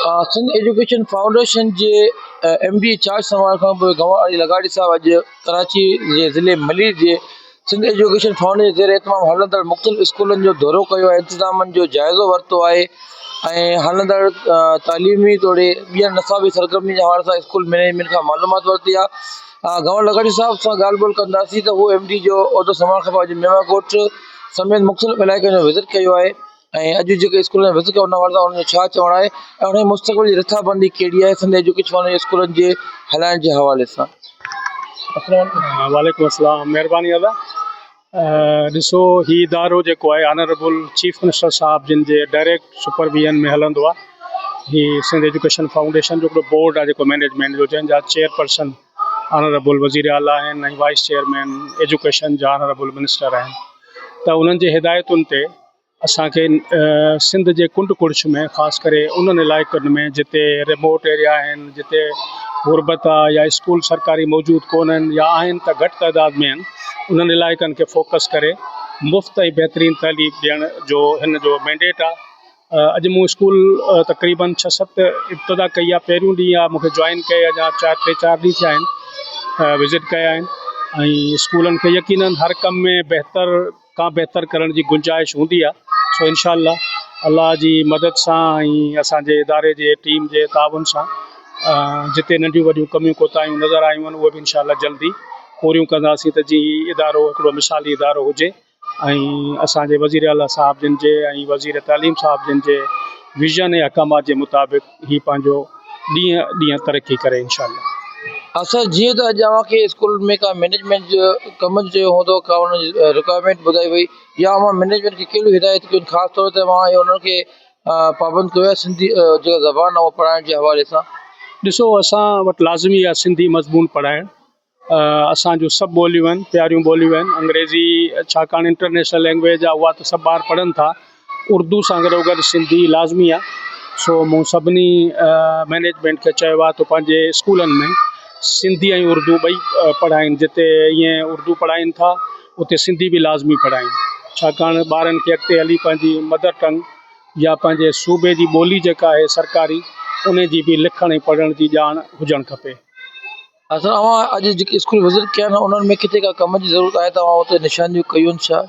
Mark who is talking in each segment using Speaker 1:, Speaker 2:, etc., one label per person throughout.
Speaker 1: Sindh education foundation جي M D charge سنڀالڻ کان پوء گنوار علي لغاري صاحب اڄ ڪراچي جي ضلعي ملير جي سنڌ ايجوڪيشن فائونڊيشن جي زير اهتمام هلندڙ مختلف اسڪولن جو دورو ڪيو آهي انتظامن جو جائزو ورتو آهي ۽ هلندڙ تعليمي توڙي ٻين نصابي سرگرمين جي حوالي سان اسڪول مئنيجمينٽ کان معلومات ورتي آهي گنوار لغاري صاحب سان ڳالهه ٻولهه ڪنداسين ته هو ايم ڊي جو عهدو سنڀالڻ کان پوء اڄ ميوا ڳوٺ سميت مختلف علائقن جو وزٽ ڪيو آهي ۽ اڄ جيڪي اسڪولن ۾ وزٽ ڪيو ان حوالي سان انهن جو ڇا چوڻ آهي ۽ انهن جي مستقبل جي رٿابندي ڪهڙي آهي سنڌ ايجوڪيشن فائونڊيشن اسڪولن جي هلائڻ جي حوالي سان.
Speaker 2: وعليڪم السلام مهرباني ادا ڏسو هي ادارو جيڪو آهي آنريبل چيف منسٽر صاحب جن جي ڊائريڪٽ سپرويزن ۾ هلندو آهي هي سنڌ ايجوڪيشن فائونڊيشن جو هڪڙو بورڊ آهي جيڪو مئنيجمينٽ جو جنهن جا چيئرپرسن آنريبل وزير اعليٰ آهن ۽ وائيس چيئرمين ايجوڪيشن جا آنريبل منسٽر آهن ته انهن جي هدايتن تي اسان کي سنڌ جي ڪنڊ ڪڙڇ ۾ خاص ڪري انهن علائقن ۾ جتي ريموٽ ايريا آهن جتي غربت آهي يا اسڪول سرڪاري موجود ڪونهن يا آهن ته گهٽ تعداد ۾ آهن انهن علائقن کي فوڪس ڪري مفت ۽ بهترين تعليم ڏيڻ جو هن جو مينڊيٽ آهي اڄ مون اسڪول تقريبن ڇهه ست ابتدا ڪئي آهي پهريون ڏينهن آهي مونکي جوائن ڪئي اڃا چار ٽي چار ڏينهن ٿيا آهن وزٽ ڪيا آهن ۽ اسڪولن کي يقينن هر ڪم ۾ بهتر کان بهتر ڪرڻ جي گنجائش هوندي آهي سو انشاء الله الله جي مدد سان ۽ اسان جي اداري جي ٽيم جي تعاون سان جتي ننڍيون وڏيون ڪميون ڪوتاهيون نظر آيون آهن اهي به انشاء الله جلدي پوريون ڪنداسين ته جي هي ادارو هڪڙو مثالي ادارو هجي ۽ اسان جي وزير اعليٰ صاحب جن جي ۽ وزير تعليم صاحب جن جي ويزن ۽ احڪامات جي مطابق هي پنهنجو ڏينهن ڏينهن ترقي ڪري انشاء الله.
Speaker 1: اسان جيئن ته اڄ اوهان کي اسڪول ۾ ڪا مئنيجمينٽ جو ڪم جو چيو هوندو ڪا ان جي رڪوائرمينٽ ٻڌائي وئي يا اوهان مئنيجمينٽ کي ڪهڙيون هدايت ڪيون خاص طور تي اوهان انهن کي پابند ڪيو آهي سنڌي جيڪا زبان آهي اها پڙهائڻ جي حوالي سان.
Speaker 2: ڏسو اسان وٽ لازمي آهي سنڌي مضمون پڙهائڻ اسان جون سڀ ٻوليون آهن پياريون ٻوليون آهن انگريزي ڇاڪاڻ انٽرنيشنل لينگويج آهي اها ته سڀ ٻار پڙهن ٿا اردو سان گڏو گڏ سنڌي لازمي آهي سو مون سڀني مئنيجمينٽ کي چيو آهي ته پنهنجي اسڪولن ۾ سنڌي ۽ اردو ٻئي پڙهائين جتي ائين اردو پڙهائين ٿا اتي سنڌي به لازمي پڙهائين ڇاڪاڻ ٻارن کي اڳتي هلي پنهنجي مدر ٽنگ يا پنهنجي صوبي جي ٻولي جيڪا آهي سرڪاري ان جي به لکڻ ۽ پڙهڻ جي ڄاڻ هجڻ کپي.
Speaker 1: اصل اوهان اڄ جيڪي اسڪول وزٽ ڪيا آهن انهن ۾ ڪٿي ڪا ڪم جي ضرورت آهي ته اوهان اتي نشاندهيون ڪيون آهن ڇا؟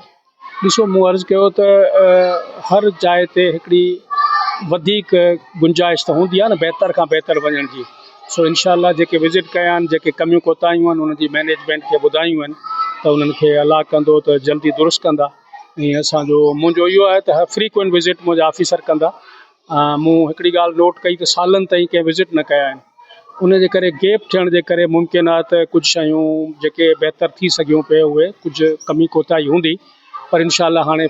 Speaker 2: ڏسو مون عرض ڪيو ته هر جاء تي هڪڙي وڌيڪ گنجائش ته هوندي آهي نه بهتر کان بهتر وڃڻ جي سو انشاء الله جيڪي وزٽ ڪيا آهن جيڪي ڪميون ڪوتاهيون آهن انهن جي مئنيجمينٽ کي ٻڌايون آهن ته انهن کي الله ڪندو ته جلدي درست ڪندا ۽ اسانجو منهنجو اهو آهي ته فريڪوئنٽ وزٽ منهنجا آفيسر ڪندا مون هڪڙي ڳالهه نوٽ ڪئي ته سالن تائين ڪنهن وزٽ نه ڪيا آهن ان جي ڪري گيپ ٿيڻ جي ڪري ممڪن آهي ته ڪجهه شيون جيڪي بهتر ٿي سگهيون پئي اهي ڪجهه ڪمي ڪوتاهي هوندي پر انشاء الله هاڻي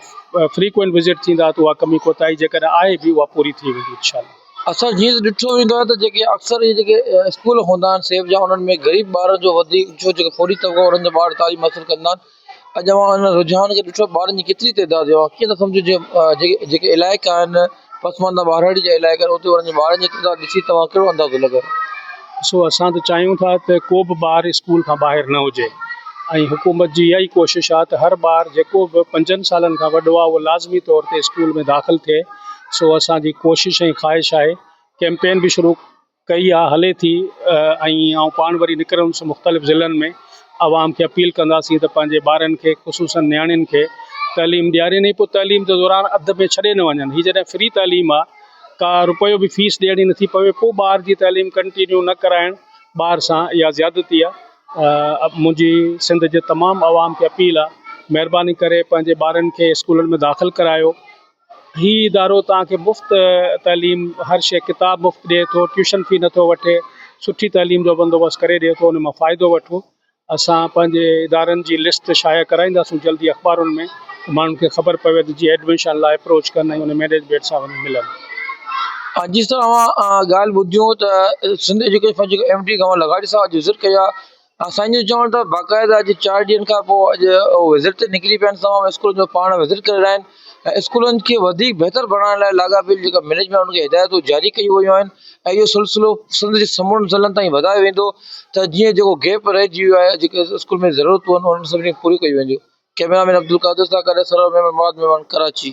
Speaker 2: فريڪوئنٽ وزٽ ٿيندا ته اها ڪمي ڪوتاهي جيڪڏهن آهي به اها پوري ٿي ويندي انشاء الله.
Speaker 1: اسان جيئن ته ڏٺو ويندو آهي ته جيڪي اڪثر اهي جيڪي اسڪول هوندا آهن سيف جا انهن ۾ غريب ٻارن جو وڌيڪ ڇو جيڪو فوري طبقو انهن جا ٻار تعليم حاصل ڪندا آهن اڄ اوهان ان رجحان کي ڏٺو ٻارن جي ڪيتري تعداد جو ڪيئن ٿا سمجهو جيڪي جيڪي علائقا آهن پسمانده ٻهراڙي جا علائقا آهن اتي انهن جي ٻارن جي تعداد ڏسي توهان ڪهڙو اندازو لڳايو.
Speaker 2: سو اسان ته چاهيون ٿا ته ڪو به ٻار اسڪول کان ٻاهر نه هجي ۽ حڪومت جي اها ئي ڪوشش آهي ته هر ٻار جيڪو به پنجن سالن کان وڏو آهي اهو لازمي طور تي اسڪول ۾ داخل ٿئي سو اسان جي ڪوشش ۽ خواهش آهي ڪيمپين به شروع ڪئي آ هلي ٿي ۽ آئون پاڻ وري نڪرندس مختلف ضلعن ۾ عوام کي اپيل ڪنداسين ته پنهنجي ٻارن کي خصوصن نياڻين کي تعليم ڏيارين ۽ پوء تعليم جي دوران اڌ ۾ ڇڏي نه وڃن هي جڏهن فري تعليم آ ڪا روپيو به فيس ڏيڻي نٿي پوي پوء ٻار جي تعليم ڪنٽينيو نه ڪرائڻ ٻار سان اها زيادتي آ منهنجي سنڌ جي تمام عوام کي اپيل آ مهرباني ڪري پنهنجي ٻارن کي اسڪولن ۾ داخل ڪرايو هي ادارو توهان کي مفت تعليم هر شيء ڪتاب مفت ڏئي ٿو ٽيوشن في نٿو وٺي سٺي تعليم جو بندوبست ڪري ڏئي ٿو ان مان فائدو وٺو اسان پنهنجي ادارن جي لسٽ شايع ڪرائينداسون جلدي اخبارن ۾ ته ماڻهن کي خبر پوي ته جيئن ايڊميشن لاء اپروچ ڪن ۽ ان مئنيجمينٽ سان وڃي ملن.
Speaker 1: جي سر اوهان ڳالهه ٻڌيون ته سنڌ ايجوڪيشن فنڊ جيڪو ايم ڊي گنور لغاري صاحب جو ذڪر ڪيو آهي سائين جو چوڻ ته باقاعده اڄ چار ڏينهن کان پوء اڄ وزٽ تي نڪري پيا آهن تمام اسڪولن جو پاڻ وزٽ ڪري رهيا آهن ۽ اسڪولن کي وڌيڪ بهتر بڻائڻ لاء لاڳاپيل جيڪا مئنيجمينٽ انهن کي هدايتون جاري ڪيون ويون آهن ۽ اهو سلسلو سنڌ جي سمورن ضلعن تائين وڌايو ويندو ته جيئن جيڪو گيپ رهجي ويو آهي جيڪي اسڪول ۾ ضرورتون آهن انهن سڀني کي پوريون ڪيون وينديون ڪئميرا مين عبدالقادر سان گڏ سرور ميمڻ مراد ميمڻ ڪراچي.